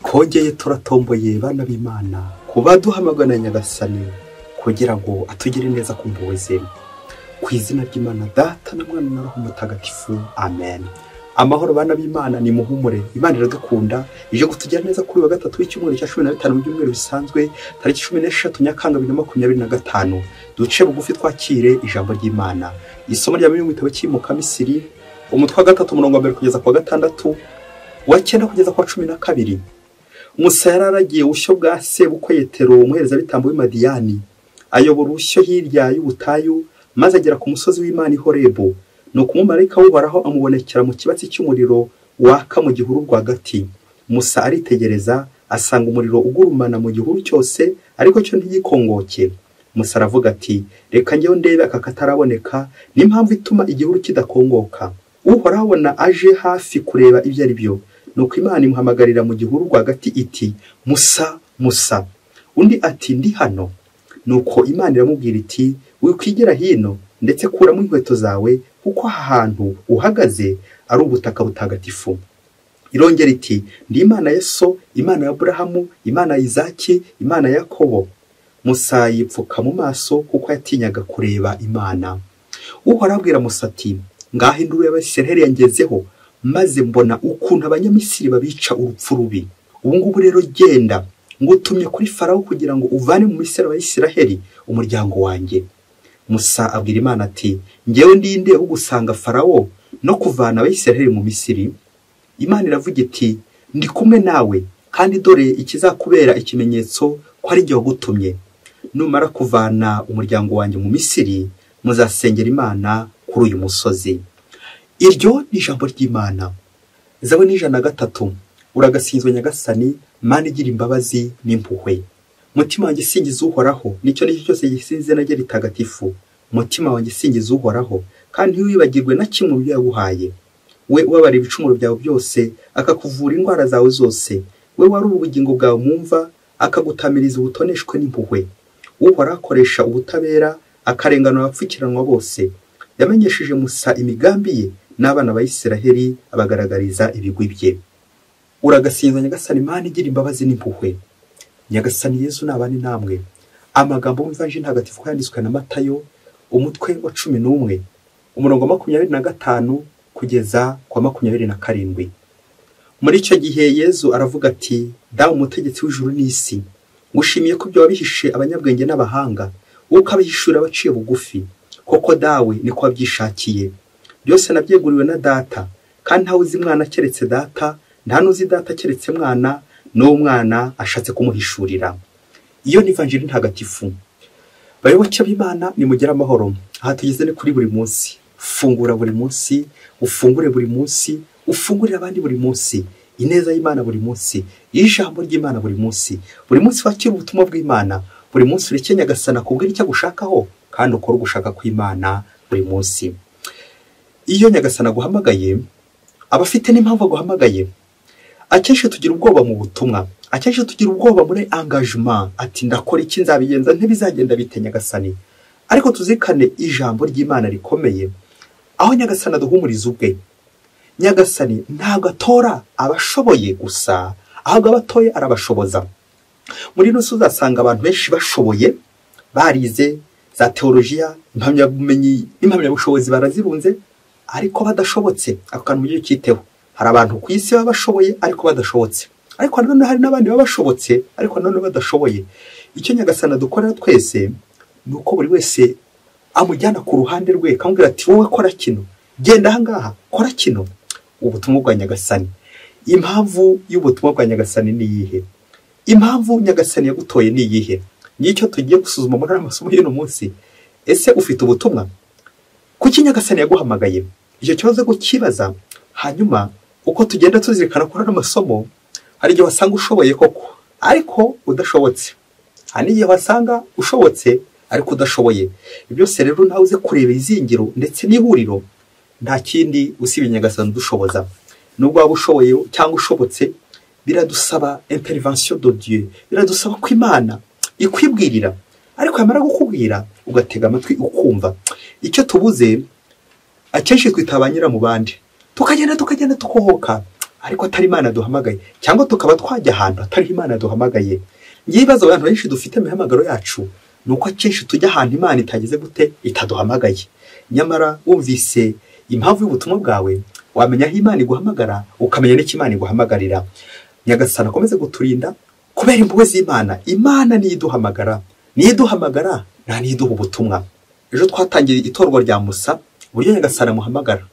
Twongeye turatomboye bana b'Imana kuba duhamagana Nyagasani kugira ngo atugire neza ku mpuhwe ze. Ku izina ry'Imana Data na Mwana na Roho Mutagatifu, amen. Amahoro bana b'Imana, ni muhumure. Imana iradukunda, ije kutugira neza kuri wa gatatu w'icyumweru cya 15 mu byumweru bisanzwe, tariki 13 Nyakanga 2025. Duce bugufi twakire ijambo ry'Imana. Isomo rya mu gitabo cy'Imukamisiri, umutwe wa 3 umurongo wa 1 kugeza ku wa 6, wa 9 kugeza ku wa 12. Musa yararagiye ubushyo bwa sebukwe Yetero umuherezabitambo w'i Madiyani, ayobora ubushyo hirya y'ubutayu, maze agera ku musozi w'Imana i Horebu. Nuko umumarayika w'Uhoraho amubonekera mu kibatsi cy'umuriro waka mu gihuru rwagati. Musa aritegereza, asanga umuriro ugurumana mu gihuru cyose, ariko cyo ntigikongoke. Musa aravuga ati, reka njyewe ndebe aka kataraboneka, n'impamvu ituma igihuru kidakongoka. Uhoraho abona aje hafi kureba ibyo ari byo. Nuko Imana imuhamagarira mu gihuru rwagati iti, Musa, Musa. Undi ati, ndi hano. Nuko Imana iramubwira iti, wikwigera hino, ndetse kuramo inkweto zawe, kuko aha hantu uhagaze ari ubutaka butagatifu. Irongera iti, ndi Imana ya so, Imana ya Aburahamu, Imana ya Izaki, Imana ya Yakobo. Musa yipfuka mu maso kuko yatinyaga kureba Imana. Uhoraho abwira Musa ati, ngaho induru y'Abisiraheli yangezeho, maze mbona ukuntu Abanyamisiri babica urupfu rubi. Ubu ngubu rero genda, ngutumye kuri Farawo kugira ngo uvane mu Misiri Abayisiraheli umuryango wanjye. Musa abwira Imana ati, njyewe ndinde ugusanga Farawo no kuvana Abayisiraheli mu Misiri? Imana iravuga iti, ndi kumwe nawe, kandi dore ikizakubera ikimenyetso ko ari jye wagutumye. Numara kuvana umuryango wanjye mu Misiri, muzasengera Imana kuri uyu musozi. Iryo ni ijambo ry'Imana. Zaburi 103. Uragasinzwe Nyagasani, Mana igira imbabazi n'impuhwe. Mutima wanjye singiza Uhoraho, nicyo nicyo cyose gisingiza izina rye ritagatifu. Mutima wanjye singiza Uhoraho, kandi ntiwibagirwe na kimwe mu byo yaguhaye. We ubabara ibicumuro byawe byose, akakuvura indwara zawe zose. We wari ubugingo bwawe mu mva, akagutamiriza ubutoneshwe n'impuhwe. Uhoraho akoresha ubutabera, akarenganura abapfukiranwa bose. Yamenyesheje Musa imigambi ye, n'abana ba Isiraheli abagaragariza ibigwi bye. Uragasinzwa Nyagasani, Mana igira imbabazi n'impuhwe. Nyagasani Yezu nabane namwe. Amagambo mu Ivanjiri ntagatifu yanditswe na Matayo, umutwe wa 11, umurongo 25 kugeza kwa 27. Muri icyo gihe Yezu aravuga ati, Dawe umutegetsi w'ijuru n'isi, ngushimiye ko ibyo wabihishe abanyabwenge n'abahanga, ukabihishura abaciye bugufi. Koko Dawe niko wabyishakiye. Byose nabyeguriwe na Data, kandi ntawe uzi Mwana keretse Data, nta n'uzi Data keretse Mwana, n'uwo Mwana ashatse kumuhishurira. Iyo ni Ivanjiri ntagatifu. Bayoboke b'Imana, nimugire amahoro. Aha tugeze ni kuri buri munsi. Fungura buri munsi, ufungure buri munsi, ufungurire abandi buri munsi. Ineza y'Imana buri munsi, ijambo ry'Imana buri munsi. Buri munsi wakira ubutumwa bw'Imana, buri munsi ureke Nyagasani akubwira icyo agushakaho, kandi ukore ugushaka kw'Imana buri munsi. Iyo Nyagasani aguhamagaye, aba afite n'impamvu aguhamagaye. Akenshi tugira ubwoba mu butumwa, akenshi tugira ubwoba muri engagement, ati ndakora iki, nzabigenza ntibizagenda bite Nyagasani. Ariko tuzikane ijambo ry'Imana rikomeye, aho Nyagasani aduhumuriza ubwe. Nyagasani ntabwo atora abashoboye gusa, ahubwo abatoye arabashoboza. Muri ino si uzasanga abantu benshi bashoboye, barize za teolojiya, impamyabumenyi n'impamyabushobozi barazirunze, ariko badashobotse. Ako kantu mujye ukiteho. Hari abantu ku isi baba bashoboye ariko badashobotse, ariko nanone hari n'abandi baba bashobotse ariko nanone badashoboye. Icyo Nyagasani adukorera twese ni uko buri wese amujyana ku ruhande rwe, akamubwira ati wowe kora kino, genda aha ngaha, kora kino. Ubutumwa bwa Nyagasani. Impamvu y'ubutumwa bwa Nyagasani ni iyihe? Impamvu Nyagasani yagutoye ni iyihe? Nicyo tugiye gusuzuma muri aya masomo y'uno munsi. Ese ufite ubutumwa? Kuki Nyagasani yaguhamagaye? Icyo kibazo kukibaza. Hanyuma uko tugenda tuzirikana kuri ano masomo, hari igihe wasanga ushoboye koko ariko udashobotse, hari n'igihe wasanga ushobotse ariko udashoboye. Byose rero ntawe uze kureba izingiro ndetse n'ihuriro, nta kindi usibye Nyagasani udushoboza. Nubwo waba ushoboye cyangwa ushobotse, biradusaba intervention de Dieu, biradusaba ko Imana ikwibwirira, ariko yamara gukubwira ugatega amatwi ukumva. Icyo tubuze akenshi twita ba nyira mu bandi, tukagenda tukohoka, ariko atari Imana duhamagaye, cyangwa tukaba twajya ahantu atari Imana duhamagaye. Ngibaza abantu benshi dufite imihamagaro yacu ni uko akenshi tujya ahantu Imana itageze gute, itaduhamagaye. Nyamara wumvise impamvu y'ubutumwa bwawe, wamenya aho Imana iguhamagara, ukamenya n'icyo Imana iguhamagarira. Nyagasani akomeze guturinda kubera impuhwe z'Imana. Imana niyo iduhamagara, niyo iduhamagara nta niyo iduha ubutumwa. Ejo twatangiye itorwa rya Musa, uburyo Nyagasani amuhamagara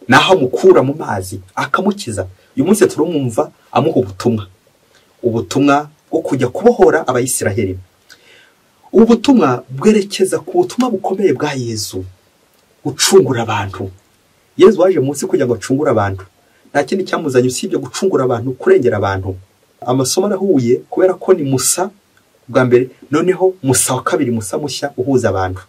naho amukura mu mazi akamukiza. Uyu munsi turumwumva amuha ubutumwa, ubutumwa bwo kujya kubohora Abayisiraheli. Ubu butumwa bwerekeza ku butumwa bukomeye bwa Yezu, gucungura abantu. Yezu waje munsi kugira ngo acungure abantu, nta kindi cyamuzanye usibye gucungura abantu, kurengera abantu. Amasomo arahuye kubera ko ni Musa bwa mbere, noneho Musa wa kabiri, Musa mushya uhuza abantu.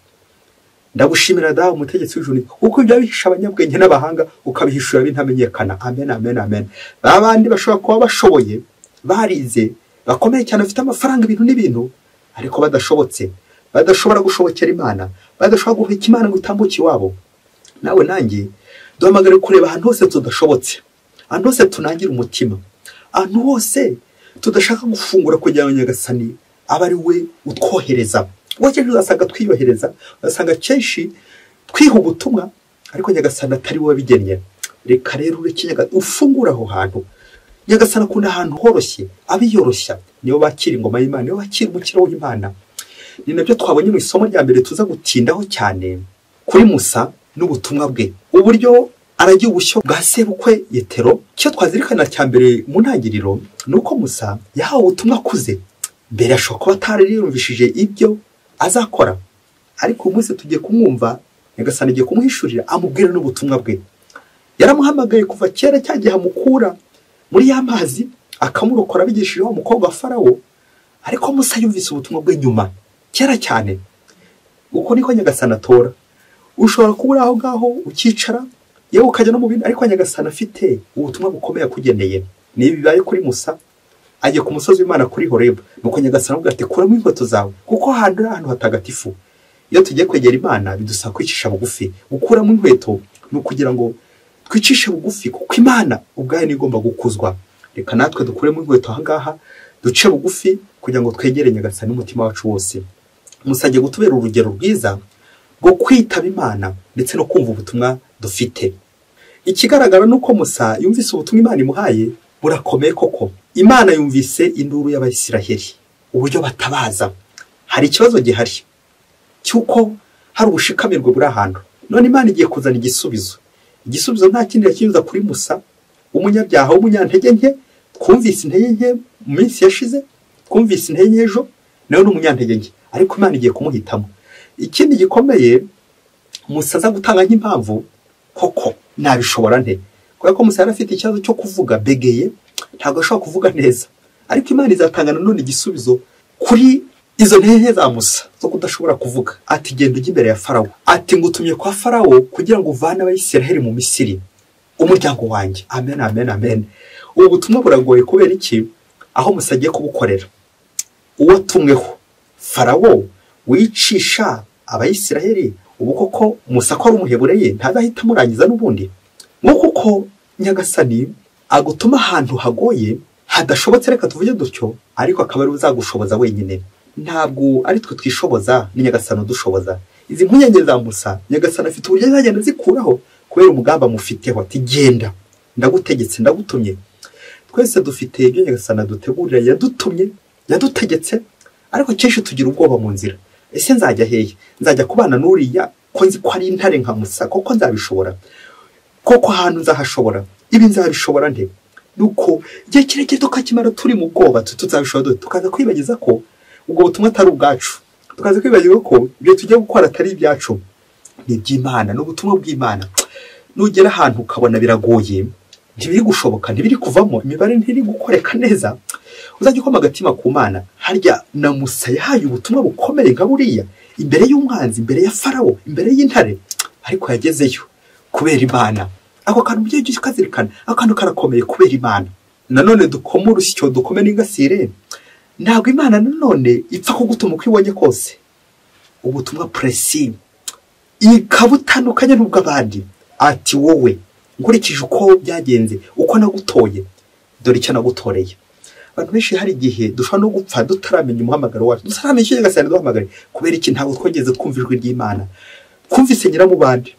Ndagushimira Dawe umutegetsi w'ijuru, kuko ibyo bihisha abanyabwenge n'abahanga ukabihishura bintamenyekana. Amen, amen, amen. Babandi bashobora kuba bashoboye, barize, bakomeye cyane, bafite amafaranga, ibintu n'ibintu, ariko badashobotse, badashobora gushobokera Imana, badashobora guheka Imana ngo itambuke iwabo. Nawe nanjye duhamagare kureba ahantu hose tudashobotse, ahantu hose tunangira umutima, ahantu hose tudashaka gufungura kugira ngo Nyagasani abe ari we utwohereza. Ubwo kenshi uzasanga twiyohereza, uzasanga kenshi twiha ubutumwa ariko Nyagasani atari we wabigennye. Reka rero ureke Nyagasani ufungure aho hantu. Nyagasani akunda ahantu horoshye, abiyoroshya nibo bakira ingoma y'Imana, nibo bakira umukiro w'Imana. Ni nabyo twabonye mu isomo rya mbere tuza gutindaho cyane kuri Musa n'ubutumwa bwe, uburyo aragiye ubushyo bwa sebukwe Yetero. Icyo twazirikana cya mbere mu ntangiriro ni uko Musa yahawe ubutumwa akuze. Mbere ashobora kuba atariyumvishije ibyo azakora, ariko uyu munsi tugiye kumwumva Nyagasani agiye kumuhishurira, amubwira n'ubutumwa bwe. Yaramuhamagaye kuva kera, cya gihe amukura muri ya mazi akamurokora abigishije wa mukobwa wa Farawo, ariko Musa yumvise ubutumwa bwe nyuma kera cyane. Uko niko Nyagasani atora. Ushobora kuba uri aho ngaho ukicara, yewe ukajya no mu bindi, ariko Nyagasani afite ubutumwa bukomeye akugeneye. Niba bibaye kuri Musa, agiye ku musozi w'Imana kuri Horebu, nuko Nyagasani avuga ati kuramo inkweto zawe, kuko ahantu ari ahantu hatagatifu. Iyo tugiye kwegera Imana bidusaba kwicisha bugufi. Gukuramo inkweto ni ukugira ngo twicishe bugufi, kuko Imana ubwayo niyo igomba gukuzwa. Reka natwe dukuremo inkweto aha ngaha, duce bugufi kugira ngo twegere Nyagasani n'umutima wacu wose. Musa agiye gutubera urugero rwiza rwo kwitaba Imana ndetse no kumva ubutumwa dufite. Ikigaragara nuko Musa yumvise ubutumwa Imana imuhaye burakomeye koko. Imana yumvise induru y'Abayisiraheli, uburyo batabaza. Hari ikibazo gihari cy'uko hari ubushikamirwe buri ahantu. None Imana igiye kuzana igisubizo. Igisubizo nta kindi yakinyuza kuri Musa, umunyabyaha w'umunyantege nke. Twumvise intege nke mu minsi yashize, twumvise intege nke ejo, nawe ni umunyantege nke, ariko Imana igiye kumuhitamo. Ikindi gikomeye Musa aza gutanga nk'impamvu, koko nabishobora nte? Kubera ko Musa yari afite ikibazo cyo kuvuga begeye, ntabwo ashobora kuvuga neza. Ariko Imana izatanga nanone igisubizo kuri izo ntege za Musa zo kudashobora kuvuga. Ati genda ujye imbere ya Farawo, ati ngutumye kwa Farawo kugira ngo uvane Abayisiraheli mu Misiri, umuryango wanjye. Amen, amen, amen. Ubu butumwa buragoye kubera iki? Aho Musa agiye kubukorera, uwo tumweho Farawo wicisha Abayisiraheli, ubu koko Musa ko ari umuhebureye ntazahita amurangiza n'ubundi. Nk'uko uko Nyagasani agutuma ahantu hagoye hadashobotse, reka tuvuge dutyo, ariko akaba ari uzagushoboza wenyine. Ntabwo ari twe twishoboza, ni Nyagasani udushoboza. Izi mpungenge za Musa, Nyagasani afite uburyo azagenda azikuraho kubera umugambi amufiteho. Ati genda, ndagutegetse, ndagutumye. Twese dufite ibyo Nyagasani adutegurira, yadutumye, yadutegetse, ariko kenshi tugira ubwoba mu nzira. Ese nzajya hehe? Nzajya kubana n'uriya ko nzi ko ari intare nka Musa, koko nzabishobora? Koko ahantu nzahashobora? Ibi nzabishobora nte? Nuko igihe kirekire tukakimara turi mu bwoba, tuzabishobora, tukaza kwibagiza ko ubwo butumwa atari ubwacu, tukaza kwibagirwa ko ibyo tugiye gukora atari ibyacu, ni iby'Imana, ni ubutumwa bw'Imana. Nugera ahantu ukabona biragoye, ntibiri gushoboka, ntibiri kuvamo, imibare ntiri gukoreka neza, uzajya ukoma agatima ku Mana. Harya na Musa yahaye ubutumwa bukomeye nka buriya imbere y'umwanzi, imbere ya Farawo, imbere y'intare, ariko yagezeyo kubera Imana. Ako kantu ugiye ukazirikana, ako kantu karakomeye kubera Imana. Nanone dukome urusyo, dukome n'ingasire. Ntabwo Imana nanone ipfa kugutuma uko ibonye kose. Ubutumwa presi ikabutandukanye n'ubw'abandi. Ati wowe Nkurikije uko byagenze, uko nagutoye, dore icyo nagutoreye. Abantu benshi hari igihe dushobora no gupfa tutaramenya umuhamagaro wacu, tutaramenya icyo Nyagasani duhamagare. Kubera iki? Ntabwo twogeze twumva ijwi ry'Imana. Twumvise nyiramubande,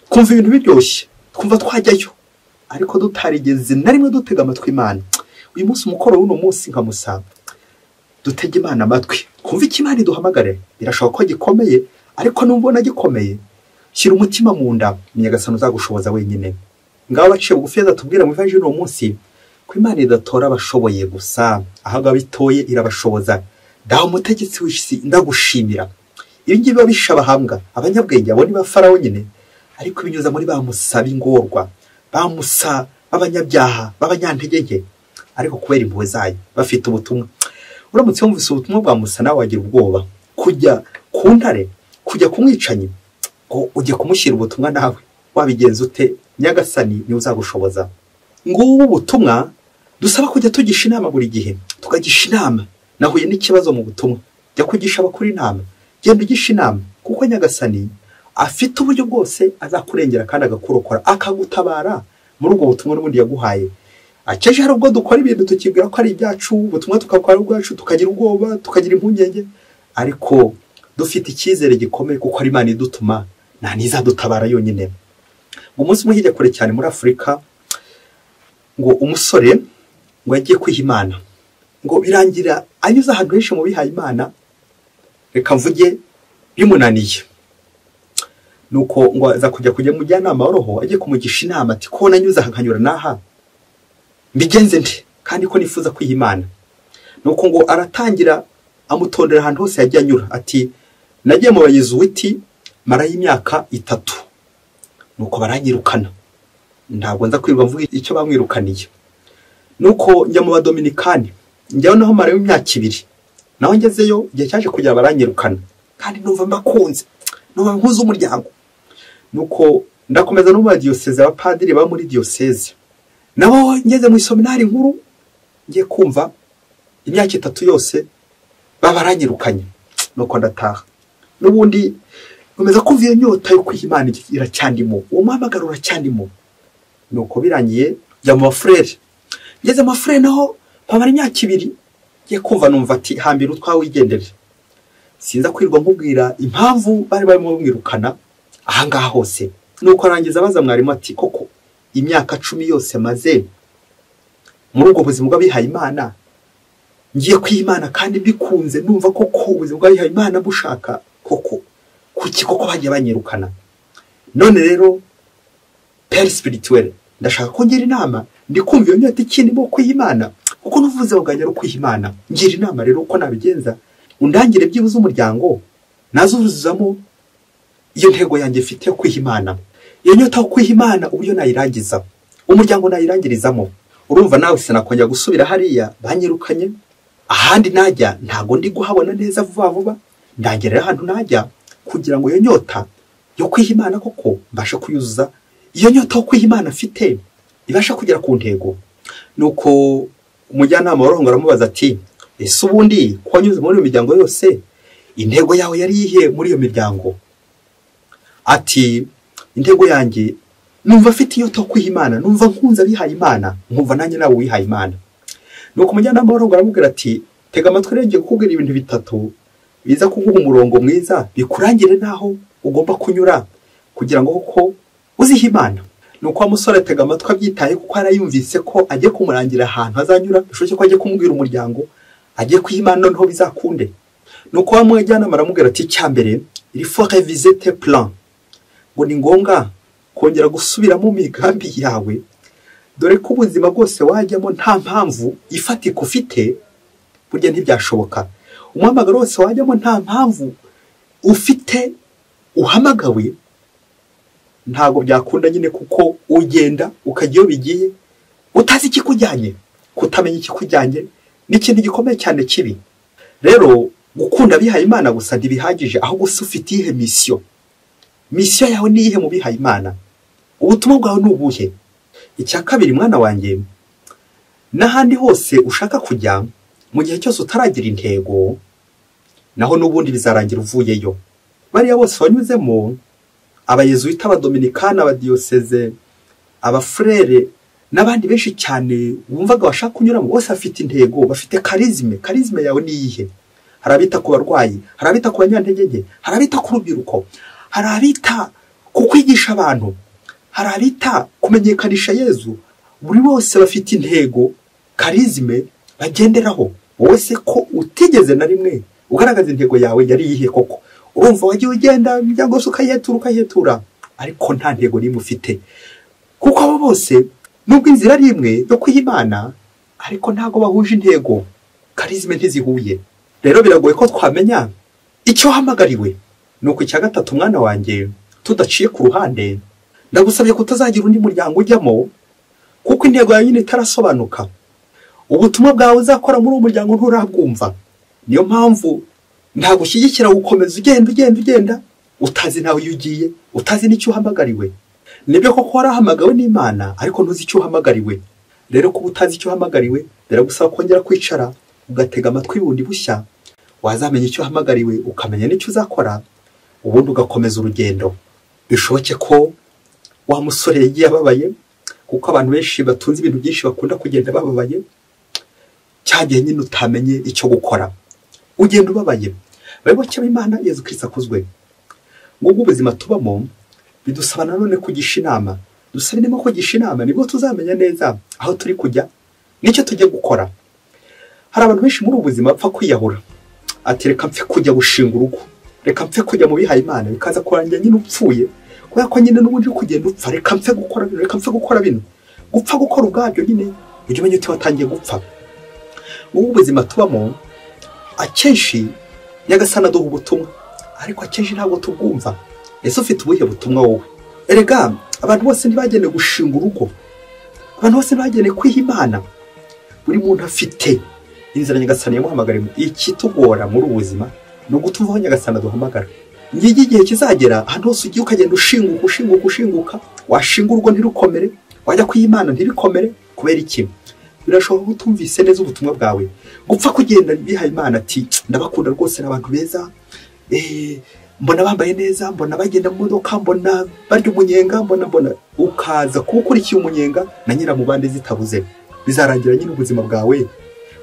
twumva ibintu biryoshye, twumva twajyayo, ariko tutarigeze na rimwe dutega amatwi Imana. Uyu munsi umukoro w'uno munsi nkamusaba dutege Imana amatwi, twumve icyo Imana iduhamagare. Birashoboka ko gikomeye, ariko nubona gikomeye shyira umutima mu nda, Nyagasani uzagushoboza wenyine. Ngaho abaciye bugufi atubwira mu ivanjiri uno munsi ko Imana idatora abashoboye gusa, ahubwo abitoye irabashoboza. Dawe umutegetsi w'isi ndagushimira. Ibi ngibi biba bisha abahanga, abanyabwenge abo ni ba Farawo nyine, ariko binyuza muri ba Musa b'ingorwa, ba Musa b'abanyabyaha, b'abanyantege nke, ariko kubera impuhwe zayo bafite ubutumwa. Uramutse wumvise ubutumwa bwa Musa nawe wagira ubwoba kujya ku ntare, kujya kumwicanyi, ngo ujye kumushyira ubutumwa nawe wabigenza ute? Nyagasani niwe uzagushoboza. Ngubu ubutumwa dusaba kujya tugisha inama buri gihe, tukagisha inama. Nahuye n'ikibazo mu butumwa, jya kugisha abakuru inama, genda ugisha inama, kuko Nyagasani afite uburyo bwose azakurengera kandi agakurokora, akagutabara muri ubwo butumwa n'ubundi yaguhaye. Akenshi hari ubwo dukora ibintu tukibwira ko ari ibyacu, ubutumwa tukakora ubwacu, tukagira ubwoba, tukagira impungenge, ariko dufite icyizere gikomeye kuko ari Imana idutuma, nta n'izadutabara yonyine. Umunsi umwe hirya kure cyane muri Afurika, ngo umusore ngo yagiye kwiha Imana, ngo birangira anyuze ahantu henshi mu bihaye Imana, reka mvuge bimunaniye. Nuko ngo aza kujya mujyanama wa roho, agiye kumugisha inama ati ko nanyuze aha nkanyura n'aha, mbigenze nte kandi ko nifuza kwiha Imana? Nuko ngo aratangira amutondera ahantu hose yagiye anyura, ati nagiye mu bayezuwiti marayo imyaka 3, nuko baranyirukana, ntabwo nza kwirirwa mvuga icyo bamwirukaniye. Nuko njya mu badominikani, njyayo naho marayo imyaka 2, naho ngezeyo igihe cyaje kugera baranyirukana, kandi numva mbakunze, numva nkuze umuryango. Nuko ndakomeza no mu diyoseze, abapadiri ba muri diyoseze nabo, ngeze mu iseminari nkuru ngiye kumva imyaka 3 yose babaranyirukanye. Nuko ndataha, n'ubundi nkomeza kumva iyo nyota yo kwiha Imana iracyandimo, uwo muhamagaro uracyandimo. Nuko birangiye njya mu bafurere, ngeze mu bafurere naho mpamara imyaka 2, ngiye kumva numva ati hambira utwawe wigendere. Sinza kwirirwa nkubwira impamvu bari barimo bamwirukana aha ngaha hose. Nuko arangiza abaza mwarimu ati koko imyaka 10 yose maze muri ubwo buzima bw'abihaye Imana, ngiye kwiha Imana kandi mbikunze, numva koko ubuzima bw'abihaye Imana bushaka koko, kuki koko bagiye banyirukana? None rero père spirituel, ndashaka ko ngira inama, ndi kumva iyo nyota ikindimo kwiha Imana, kuko n'uvuze bwanjye ari kwiha Imana. Ngira inama rero uko nabigenza, undangire byibuze umuryango nazuzuzamo iyo ntego yanjye mfite yo kwiha Imana. Iyo nyota yo kwiha Imana uburyo nayirangiza, umuryango nayirangirizamo. Urumva nawe sinakongera gusubira hariya banyirukanye, ahandi najya ntago ndi guhabona neza vuba vuba, ndangira ahantu najya kugira ngo iyo nyota yo kwiha Imana koko mbashe kuyuzuza, iyo nyota yo kwiha Imana mfite ibasha kugera ku ntego. Nuko umujyanama wa roho aramubaza ati ese ubundi ko wanyuze muri iyo miryango yose, intego yawe yari iyihe muri iyo miryango? Ati intego yanjye numva afite inyota yo kwiha Imana, numva nkunze abihaye Imana, nkumva nanjye nawe wihaye Imana. Nuko umujyanama wa roho aramubwira ati tega amatwi rero ngiye kukubwira ibintu 3 biza kuguha umurongo mwiza, bikurangire naho ugomba kunyura kugira ngo koko uzihe Imana. Nuko wa musore atega amatwi abyitaye, kuko arayumvise ko agiye kumurangira ahantu azanyura, bishoboke ko agiye kumubwira umuryango agiye kwiha Imana noneho bizakunde. Nuko wa mujyanama aramubwira ati icya mbere, il faut réviser tes plans, ngo ni ngombwa kongera gusubiramo migambi yawe, dore ko ubuzima bwose wajyamo nta mpamvu ifatika ufite, burya ntibyashoboka. Umuhamagaro wose wajyamo nta mpamvu ufite uhamagawe, ntago byakunda nyine, kuko ugenda ukajya iyo bigiye utazi ikikujyanye. Kutamenya ikikujyanye ni ikintu gikomeye cyane kibi. Rero gukunda abihaye Imana gusa ntibihagije, ahubwo se ufite iyihe misiyo? Misiyo yawe ni iyihe mu bihaye Imana? Ubutumwa bwawe ni ubuhe? Icya kabiri, mwana wanjye, n'ahandi hose ushaka kujya mu gihe cyose utaragira intego, naho n'ubundi bizarangira uvuyeyo. Bariya bose wanyuzemo, abayezuwita, abadominikani, abadiyoseze, Abafurere n'abandi benshi cyane wumvaga bashaka kunyuramo, bose bafite intego, bafite charisme. Charisme yawe ni iyihe? Hari abita ku barwayi, hari abita ku banyantege nke, hari abita ku rubyiruko, hari abita ku kwigisha abantu, hari abita kumenyekanisha Yezu. Buri bose bafite intego, charisme bagenderaho. Wowe se ko utigeze na rimwe ugaragaza intego yawe yari iyihe koko? Urumva wagiye ugenda imiryango yose ukayihetura ukayihetura, ariko nta ntego n'imwe ufite. Kuko abo bose nubwo inzira ari imwe yo kwiha Imana, ariko ntago bahuje intego, charisme ntizihuye. Rero biragoye ko twamenya icyo wahamagariwe. Nuko icya gatatu, mwana wanjye, tudaciye ku ruhande, ndagusabye kutazagira undi muryango ujyamo, kuko intego yawe nyine itarasobanuka. Ubutumwa bwawe uzakora muri uwo muryango nturabwumva. Niyo mpamvu ntagushyigikira gukomeza ugenda ugenda ugenda utazi nawe iyo ugiye, utazi n'icyo uhamagariwe. Nibyo koko warahamagawe n'Imana, ariko ntuzi icyo uhamagariwe. Rero kuba utazi icyo uhamagariwe biragusaba kongera kwicara ugatega amatwi bundi bushya, wazamenya icyo uhamagariwe, ukamenya n'icyo uzakora, ubundi ugakomeza urugendo. Bishoboke ko wa musore yagiye ababaye, kuko abantu benshi batunze ibintu byinshi bakunda kugenda bababaye. Cyagihe nyine utamenye icyo gukora, ugenda ubabaye. Bayoboke b'Imana, Yezu Kristo akuzwe. Ngubwo ubuzima tubamo bidusaba nanone kugisha inama. Dusaba inama, kugisha inama nibwo tuzamenya neza aho turi kujya n'icyo tujya gukora. Hari abantu benshi muri ubu buzima bapfa kwiyahura, ati reka mpfe kujya gushinga urugo, reka mpfe kujya mu bihaye Imana, bikaza kurangira nyine upfuye, kubera ko nyine n'ubundi uri kugenda upfa. Reka mpfe gukora bino, reka mpfe gukora bino. Gupfa gukora ubwabyo nyine ujye umenya uti watangiye gupfa. Ubu buzima tubamo akenshi Nyagasani aduha ubutumwa, ariko akenshi ntabwo tubwumva. Ese ufite ubuhe butumwa wowe? Erega abantu bose ntibagenewe gushinga urugo, abantu bose ntibagenewe kwiha Imana. Buri muntu afite inzira Nyagasani yamuhamagarimo. Ikitugora muri ubu buzima ni ugutumva aho Nyagasani aduhamagara. Ngiki igihe kizagera ahantu hose ugiye ukagenda ushinguka ushinguka ushinguka, washinga urugo ntirukomere, wajya kwiha Imana ntibikomere. Kubera iki? Birashoboka ko utumvise neza ubutumwa bwawe. Gupfa kugenda bihaye Imana ati ndabakunda rwose, n'abantu beza, mbona bambaye neza, mbona bagenda mu modoka, mbona barya umunyenga, mbona ukaza kuba ukurikiye umunyenga na nyiramubande zitabuze. Bizarangira nyine ubuzima bwawe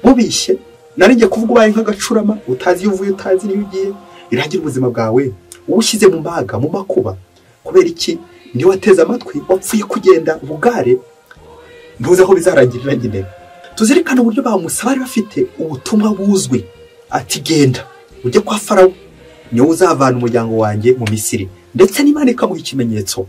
bubishye. Naringiye kuvuga ubaye nk'agacurama, utazi iyo uvuye, utazi n'iyo ugiye. Birangira ubuzima bwawe ubushyize mu maga, mu makuba. Kubera iki? Niyo wateze amatwi, wapfuye kugenda ubugare, ntuzi aho bizarangirira nyine. Tuzirikane uburyo ba Musa bari bafite ubutumwa buzwi, ati genda ujye kwa Farawo, niwe uzavana umuryango wanjye mu Misiri. Ndetse n'Imana ikamuha ikimenyetso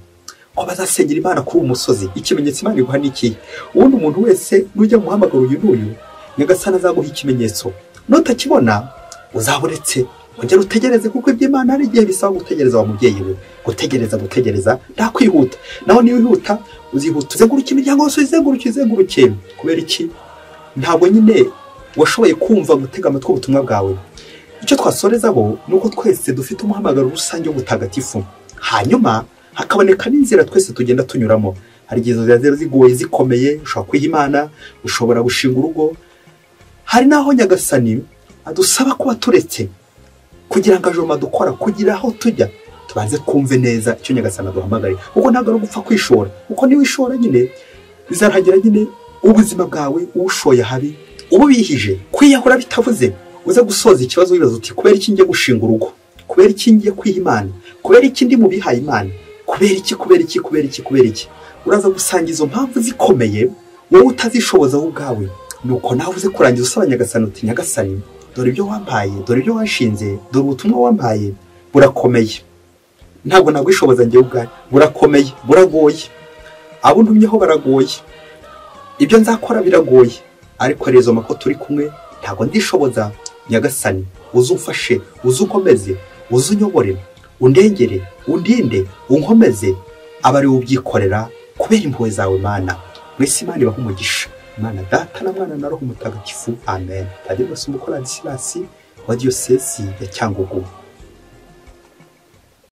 ko bazasengera Imana kuri uwo musozi. Ikimenyetso Imana iguha ni ikihe? Ubundi umuntu wese nujya muhamagara uyu n'uyu, Nyagasani azaguha ikimenyetso. Nutakibona uzaburetse ongera utegereze, kuko iby'Imana hari igihe bisaba gutegereza wa mubyeyi we. Gutegereza gutegereza, nta kwihuta. Naho niba wihuta uzihuta uzenguruke imiryango yose, uzenguruke uzenguruke. Kubera iki? Ntabwo nyine washoboye kumva gutega amatwi ubutumwa bwawe. Icyo twasorezaho ni uko twese dufite umuhamagaro rusange w'ubutagatifu, hanyuma hakaboneka n'inzira twese tugenda tunyuramo. Hari igihe izo nzira zigoye zikomeye, ushobora kwiha Imana, ushobora gushinga urugo. Hari n'aho Nyagasani adusaba kuba turetse kugira ngo ajoma dukora, kugira aho tujya tubanze twumve neza icyo Nyagasani aduhamagariye. Kuko ntabwo ari ugupfa kwishora, kuko niba wishora nyine bizarangira nyine ubuzima bwawe ushoye habi, ububihije. Kwiyahura bitavuze uze gusoza ikibazo wibaza uti kubera iki ngiye gushinga urugo, kubera iki ngiye kwiha Imana, kubera iki ndi mu bihaye Imana, kubera iki, kubera iki, kubera iki, kubera iki. Uraza gusanga izo mpamvu zikomeye wowe utazishoboza wowe ubwawe. Nuko nawe uze kurangiza usaba Nyagasani uti Nyagasani, dore ibyo wampaye, dore ibyo washinze, dore ubutumwa wampaye burakomeye, ntabwo nagwishoboza njyewe ubwawe, burakomeye, buragoye, abo ntumyeho baragoye, ibyo nzakora biragoye, ariko rezo mako turi kumwe ntabwo ndishoboza. Nyagasani uzumfashe, uzukomeze, uzunyobore, undengere, undinde, unkomeze, abe ari ubyikorera kubera impuhwe zawe Mana. Mwese Imana ibahe umugisha. Imana Data na Mwana na Roho Mutagatifu. Amen. Padiri Masumbuko Ladislas wa Diyosezi ya Cyangugu.